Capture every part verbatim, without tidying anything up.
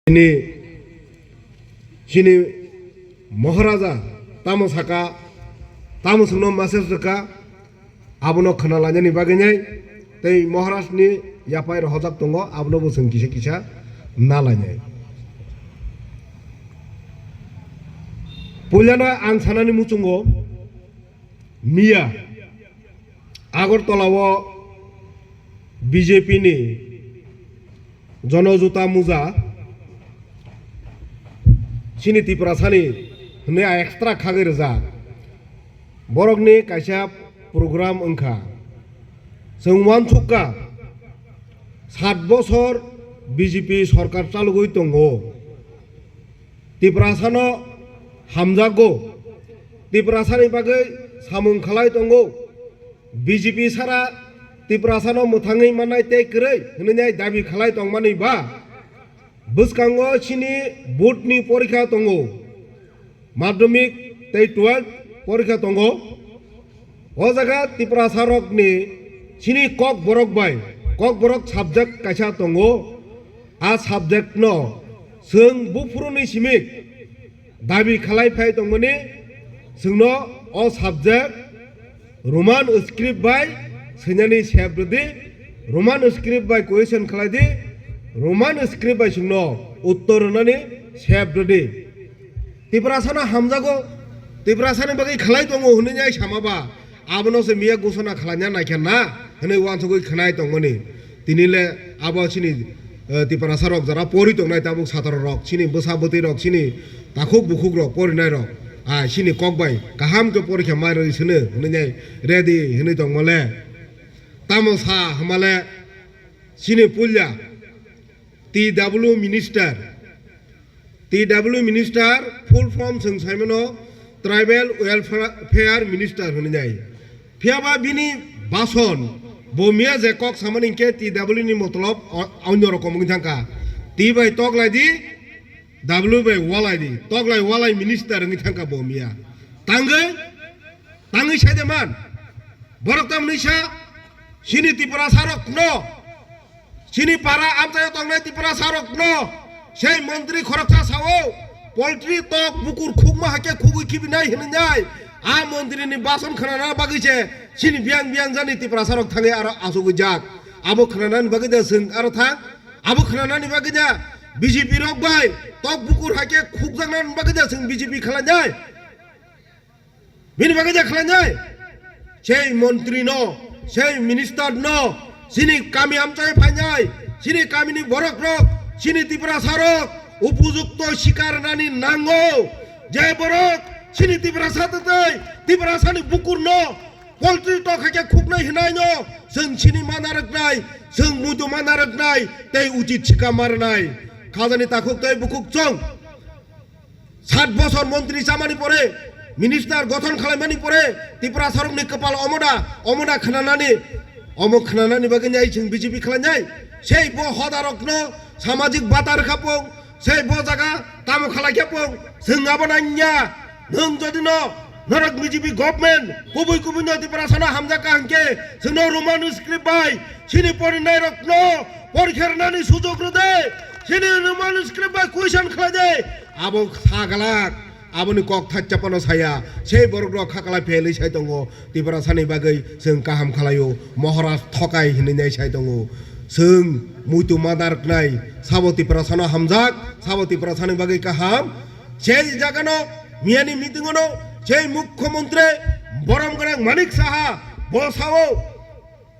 Chini, chini Maharaja tamo saka, tamo chwngno message rwkha, abono khna lainani bagwi nai, tei Maharajni yaphai rohorjak tongo, abono bo chwng kisa kisa na lainai. Puilano ang sanani muchungo, miya Agartala o B J P ni Jono Juta Muja chini Tiprasani hwnwi a extra khagwi rwjak. Borokni kaisa program wngkha. Chwng uansukha, sat bosor B J P sorkar chalogwi tongo. Tiprasano hamjakgo, Tiprasani bagwi samung khlai tongo. B J P sara Tiprasano mwthangwi mannai tei kwrwi hwnwi dabi khlai tongmani ba bwskango chini board ni porikha tongo, madhyamik tei twelve porikha tongo. O jaga Tiprasa rokni chini Kokborok bai Kokborok subject kaisa tongo. A subject no chwng buphuruni simi dabi khlai phai tongmani, chwngno o subject Roman script bai swinani sep rwdi, Roman script bai question khlai di, Roman script bai chwngno uttor rwnani sep rwdi. Tiprasano hamjago, Tiprasani bagwi khlai tongo hwnwi nai sama ba, abono se miya gusana khlaina naikha na hwnwi uansugwi khnai tongmani. Tini le abo chini, eh, Tiprasa rok jara pori tongnai tabuk satro rok, chini bwsa bwtwi rok, chini takhuk bukhuk rok, porinai rok, ah, chini kok bai kaham khe porikha mai rwi sini hwnwi nai ready hwnwi tongmale. Tamo sa hamale chini puilya T W minister, T W minister full form chwng saimano Tribal Welfare Minister hwnwi nai. Phiya ba bini bason bo miya je kok samani hinkhe T W ni motolob o-, onyo rokom wngwi thangkha. T bai toklai di, W bai walai di, toklai walai minister wngwi thangkha bo miya. Tangwi, tangwi sai de man. Borok tamni sa, chini Tiprasa rok no, chini para amchaio tongnai Tiprasa rok no, sei montri khoroksa sao, poultry tok bukur khukma hakhe khugwi khibinai hwnwi nai, a montri ni bason khnana bagwi se, chini biyang biyang jani Tiprasa rok thangwi aro asugwi jak. Abo khnanani bagwi da chwng aro thang, abo khnanani bagwi da B J P rok bai tok bukur hakhe khukjaknani bagwi da chwng B J P khlai nai. Bini bagwi je khlainai, sei montri no, sei minister no, chini kami amchai phainai, chini kami ni borok rok, chini Tiprasa rok, upojukto sikar nani nango, je borok, chini Tiprasa twtwi, Tiprasa ni bukur no, poultry tok hai khe khuknai hinai no, chwng chini mana rwknai, chwng muitu mana rwknai, tei uchit sika marnai, khajani takhuk tei bukhuk chwng. Sat bosor montri chamani pore, minister gothon khlaimani pore, Tiprasa rokni kwpal omoda, omoda khnanani, omo khnanani bagwi nai chwng B J P khlainai. Sei bo hoda rokno samajik bata rwkha pung, sei bo jaga tamo khlai khe pung, chwng abo nanya, nwng jodi no norok B J P government kubui kubui no Tiprasa no hamjak ka hwnkhe, chwngno Roman script bai, chini porinai rokno porikha rwnani sujok rwde, chini Roman script bai question khlai de, abo sagalak, aboni kok thacha phano saya, sei borok rok khaklai phelwi sai tongo, Tiprasa ni bagwi chwng kaham khlaio, Maharaj thokai hinwi nai sai tongo, chwng muitu madar knai, sabo Tiprasa no hamjak, sabo Tiprasa ni bagwi kaham, sei jaga no miyani meeting o no, sei mukhyamantri borom gwnang Manik Saha, bo sao,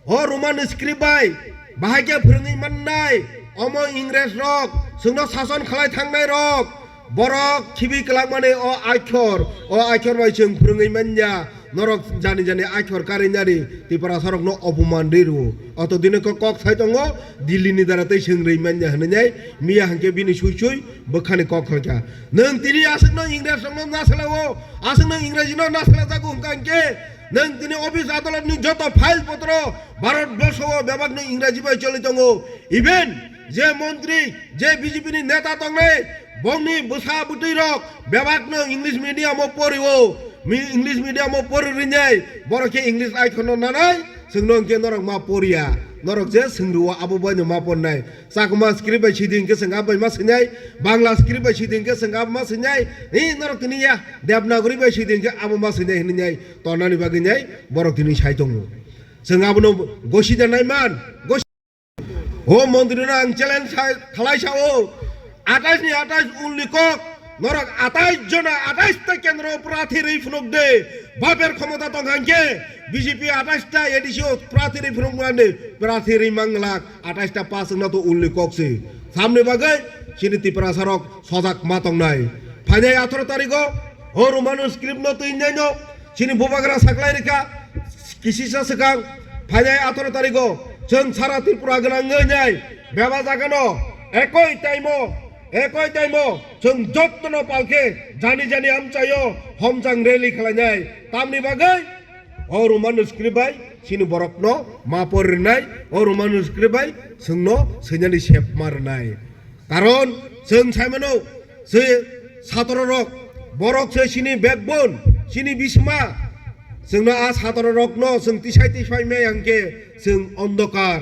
O Roman script bai bahai khe phwrwngwi mannai, omo Ingres rok chwngno sason khlai thangnai rok, borok khibi kwlangmani o akhor, o akhor bai chwng phwrwngwi manya, norok jani jani akhor karwi nari Tiprasa rokno opoman ri rwo. Oto dino kok kok sai tongo, Delhi ni dara tei chwng rwi manya hwnwi nai, miya hwnkhe bini sui sui bwkhani kok khlaikha. Nwng tini aswkno Ingres rokno nasalao, aswkno Ingraji no nasalajago hwnkha hwnkhe, nwng tini office adolot ni joto file potro Bharat borsho o bebak no Ingraji bai choli tongo. Even je montri, je B J P ni neta tongnai, bongni bwsa bwtwi rok bebak no English medium o porio, mi-, English medium o pori rinai, borok khe English akhor no nanai, Chwngno hwnkhe norok ma poriya, norok je swngruo abo baino ma pornai. Chakma script bai sidi hwnkhe chwng abo bai ma swinai, Bangla script bai sidi hwnkhe chwng abo ma swinai. Hi norok tini ya Devanagari bai sidi hwnkhe abo ma swinai hinwi nai tonani bagwi nai borok tini sai tongo. Chwng abono gosi da nai man, gosi. O montri no ang challenge khai-, khalai sao. Atais ni atais ulni kok. Norok atais jona atais ta kendro prathi rwi phunuk de. Baper khomota tong hangke B J P atais ta A D C o prathi rwi phunuk mande. Prathi rwi manglak atais ta pas na to ulni kok si. Samni bagwi chini Tiprasa rok sojak ma tongnai. Phainai atharo tarigo o Romano script no twi nai no. Chini bubagra saklai rikha, kisisa swkang phainai atharo tarigo chwng sara Tripura gwnang wngnai beba jagano ekoi taimo, ekoi taimo chwng jottono palkhe jani jani amchaio homjang rally khlainai. Tamni bagwi o Roman script bai chini borokno ma por rwnai, o Roman script bai chwngno swinani sep ma rwnai. Karon chwng sai mano, se satro rok, borok se chini backbone, chini bisma. Chwngno a satro rokno chwng tisai tisai mai hangke chwng ondokar,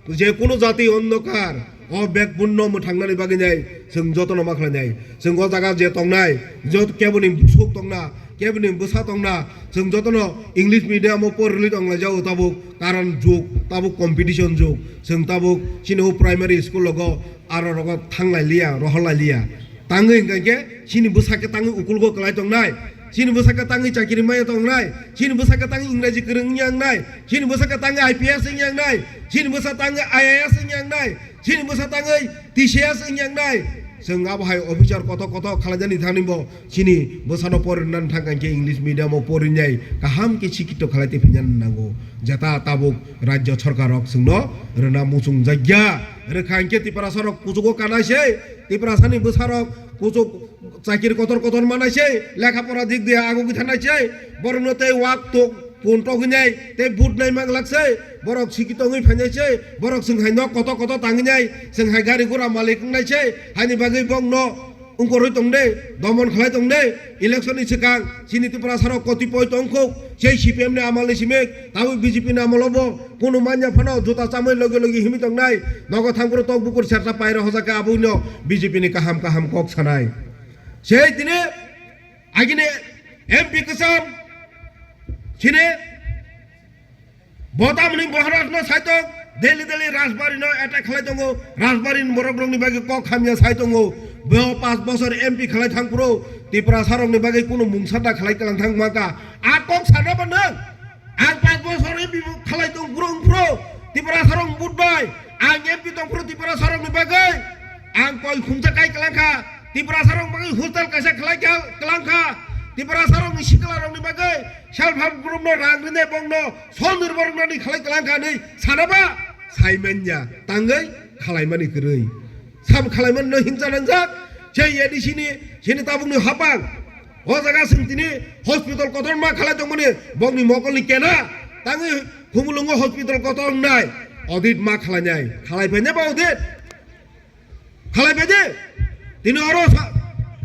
je kunu jati ondokar, o backbone no mwthangnani bagwi nai chwng jotono ma khlainai. Chwng o jaga je tongnai, jot keboni busuk tongna, keboni bwsa tongna, chwng jotono English medium o por rwli tonglaijao tabuk, karon jug, tabuk competition jug, chwng tabuk chini o primary school logo aro rogo thanglai liya, rohorlai liya. Tangwi hwnkha khe chini bwsa khe tangwi ukulgo kwlai tongnai, chini bwsa khe tangwi chakiri maya tongnai, chini bwsa khe tangwi Engraji kwrwng wngya wngnai, chini bwsa khe tangwi I P S wngya wngnai, chini bwsa tangwi I A S wngya wngnai, chini bwsa tangwi T C S wngya wngnai. Chwng abo hai officer koto koto khwlaijani thani bo chini bwsano pori rwna thang khe English medium o porinai kaham khe sikito khalai tei phinya nango. Jeta tabuk rajya sarkar rok chwngno rwna muchung jakya. Rwkha hwnkhe Tiprasa rok kuchugo kanai se, Tiprasani bwsa rok kuchuk chakiri kotor kotor manai se, lekha pora dik dia agugwi thanai se, borokno tei wak tok pun togwi nai tei but nai mang lak se, borok siki tongwi phainai se, borok chwng hai nok kotor kotor tangwi nai, chwng hai gari gura malik wngnai se, haini bagwi bokno wngkorwi tong de, domon khlai tong de, election ni swkang chini Tiprasa rok kotipoi tongkhuk, sei C P M ni amal ni simi, tabuk B J P ni amal o bo kunu manya phano juta chamwi logi logi himwi tongnai, nogo thangphuru tok bukur sersa paira hojak khe abo no B J P ni kaham kaham kok sanai. Sei tini agini M P kwcham chini Bo tamni Maharaj no saitok, daily daily Rajbari no attack khlai tongo, Rajbari ni borok rok ni bagwi kok hamya sai tongo. Bo panch bosor M P khlai thang phuru Tiprasa rok ni bagwi kunu mungsa da khlai kalang thang maka. A kok sana ba nang? Ang panch bosor M P khlai tong phuru wng phuru Tiprasa rok vote bai. Ang M P tong phuru Tiprasa rok ni bagwi ang koi khumsa kai kalang kha. Tiprasa rok bagwi hostel kaisa khlai ka-, kalang kha. Tiprasa rok ni sikla rok ni bagwi self help group no rang rwnai bongno Sonirbor wngnani khalai kalang kha hinwi sana ba? Sai manya, tangwi khalaimani kwrwi. Sam khalaimani no himcha nangjak, je A D C ni, chini tabukni hapang. O jaga chwng tini hospital kotorma khalai tongmani, bokni mokolni kena, tangwi Khumulwngo hospital kotor wngnai, audit ma khalainai, khalai phainai ba audit? Khalai phaidi. Tini oro sa-,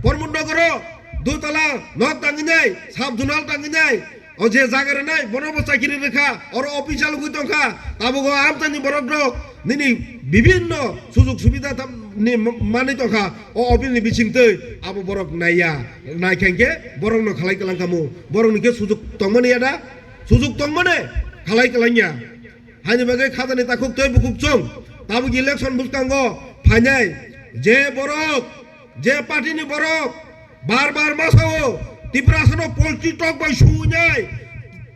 Pramod Nagar o dui tala nok tangwi nai, sub zonal tangwi nai. O je jaga rwnai, bono bo chakiri rwkha, oro official wngwi tongkha. Tabuk o amchaini borok rok nini bibinno sujug subida tam-, ni ma-, manwi tongkha. O office ni bisingtwi abo borok naiya. Naikha hinkhe borokno khalai kwlang khamu. Borokni khe sujug tongmani ya da? Sujug tongmani khalai kwlangya. Haini bagwi khajani takhuk tei bukhuk chwng tabuk election bwskango phainai je borok, je party ni borok bar bar ma sao Tiprasa no polti tok bai suinai,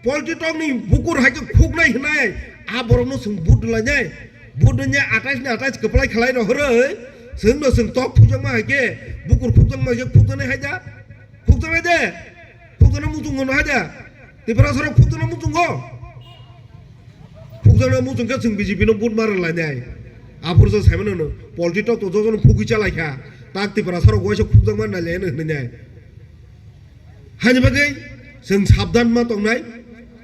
polti tok ni bukur hai khe khuknai hinai, a borok no chwng vote rwlainai, vote rwnya atais ni atais kwplai khlai rohorwi chwng no chwng tok khukjakma hai khe bukur khukjakma hai khe khukjaknai hai da. Khukjaknai de. Khukjakna muchungo no hai de. Tiprasa rok khukjakna muchungo. Khukjakna muchung khe chwng B J P no vote ma rwlainai. Aphuru je saimano no polti tok to jojono khugwi chalaikha. Tak Tiprasa rok waisa khukjakma nai le hinwi nai. Haini bagwi chwng sabdan ma tongnai.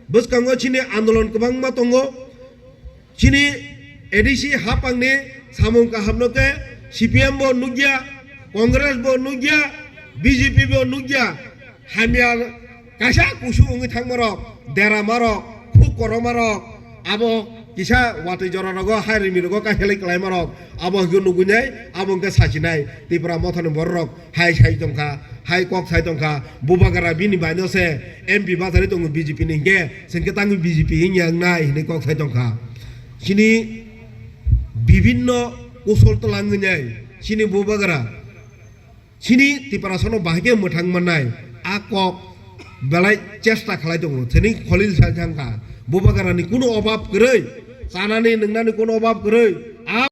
Bwskango chini andolon kwbangma tongo. Chini A D C hapangni samung kahamno khe C P M bo nukya, Congress bo nukya, B J P bo nukya. Hamya kaisa kusu wngwi thangmarok, deramarok, khuk koromarok, Abo kisa watwi jora rogo hai rimi rogo kaisa lai kwlai ma rok abo hwnkhe nugui nai abo hwnkhe sachi nai Tipra Motha ni borok rok hai sai tong kha hai kok sai tong kha Bubagra bini bai no se M P bachari tongo B J P ni hwnkhe se hwnkhe tangwi B J P wng ya wng nai hinwi kok sai tong kha chini bibinno kusol twlang wng nai chini Bubagra. Chini Tiprasano bahai khe mwthang mannai a kok belai chesta khlai tongo. Chini Kholil sai thang kha, Bubagrani kuno obab kwrwi, chanani nwngnani kuno obab kwrwi. A